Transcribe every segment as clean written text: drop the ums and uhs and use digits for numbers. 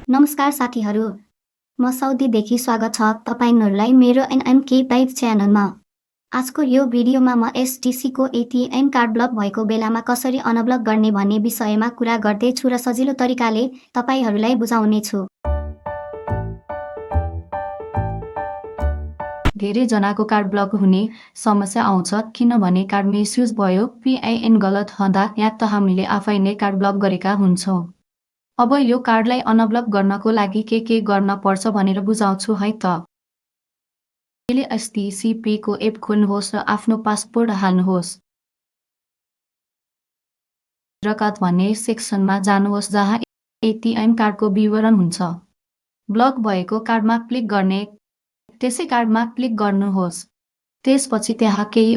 नमस्कार साथीहरू, म सौदीदेखि स्वागत छ तपाईहरूलाई मेरो एनएमके टाइप च्यानलमा। आजको यो भिडियोमा म एसटिसीको एटिएम कार्ड ब्लक भएको बेलामा कसरी अनब्लक गर्ने भन्ने विषयमा कुरा गर्दैछु र सजिलो तरिकाले तपाईहरूलाई बुझाउनेछु। धेरै जनाको कार्ड ब्लक हुने समस्या आउँछ किनभने कार्ड मिसयुज भयो, पिआइएन गलत हुँदा या त हामीले आफै नै कार्ड ब्लक गरेका हुन्छौँ। अब यो कार्डलाई अनब्लक गर्नको लागि के गर्न पर्छ भनेर बुझाउँछु है त। पहिले एसटिसी को एप खोल्नुहोस् र आफ्नो पासपोर्ट हाल्नुहोस्। रकात भन्ने सेक्सनमा जानुहोस् जहाँ एटिएम कार्डको विवरण हुन्छ। ब्लक भएको कार्डमा क्लिक गर्ने, त्यसै कार्डमा क्लिक गर्नुहोस्। त्यसपछि त्यहाँ केही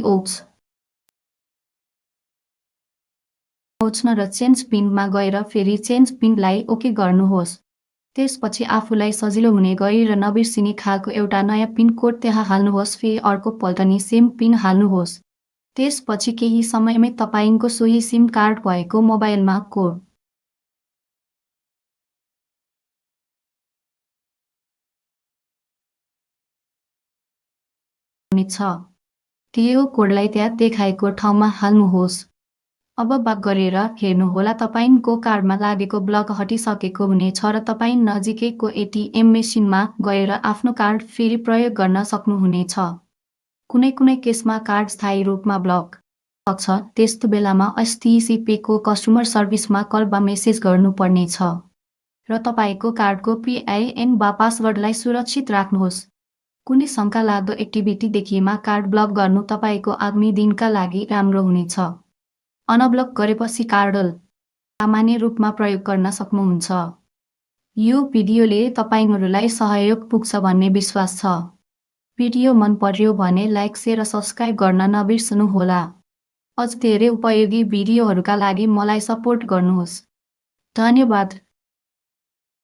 ओछ्न र चेन्ज पिनमा गएर फेरि चेन्ज पिनलाई ओके गर्नुहोस्। त्यसपछि आफूलाई सजिलो हुने गरी र नबिर्सिने खालको एउटा नयाँ पिन कोड त्यहाँ हाल्नुहोस्। फेरि अर्को पल्ट नि सेम पिन हाल्नुहोस्। त्यसपछि केही समयमै तपाईको सोही सिम कार्ड भएको मोबाइलमा कोड छ। त्यो कोडलाई त्यहाँ देखाएको ठाउँमा हाल्नुहोस्। अब बाक गरेर हेर्नुहोला तपाईको कार्डमा लागेको ब्लक हटिसकेको हुनेछ र तपाईँ नजिकैको एटिएम मेसिनमा गएर आफ्नो कार्ड फेरि प्रयोग गर्न सक्नुहुनेछ। कुनै केसमा कार्ड स्थायी रूपमा ब्लक सक्छ, त्यस्तो बेलामा एसटिसी को कस्टमर सर्भिसमा कल वा मेसेज गर्नुपर्नेछ र तपाईको कार्डको पिआइएन वा पासवर्डलाई सुरक्षित राख्नुहोस्। कुनै शङ्का लाग्दो एक्टिभिटी देखिएमा कार्ड ब्लक गर्नु तपाईको आगामी दिनका लागि राम्रो हुनेछ। अनब्लक गरेपछि कार्ड सामान्य रूपमा प्रयोग गर्न सक्नुहुन्छ। यो भिडियोले तपाईहरूलाई सहयोग पुग्छ भन्ने विश्वास छ। भिडियो मन पर्यो भने लाइक, शेयर र सब्स्क्राइब गर्न नबिर्सनुहोला। अझ धेरै उपयोगी भिडियोहरूका लागि मलाई सपोर्ट गर्नुहोस्। धन्यवाद।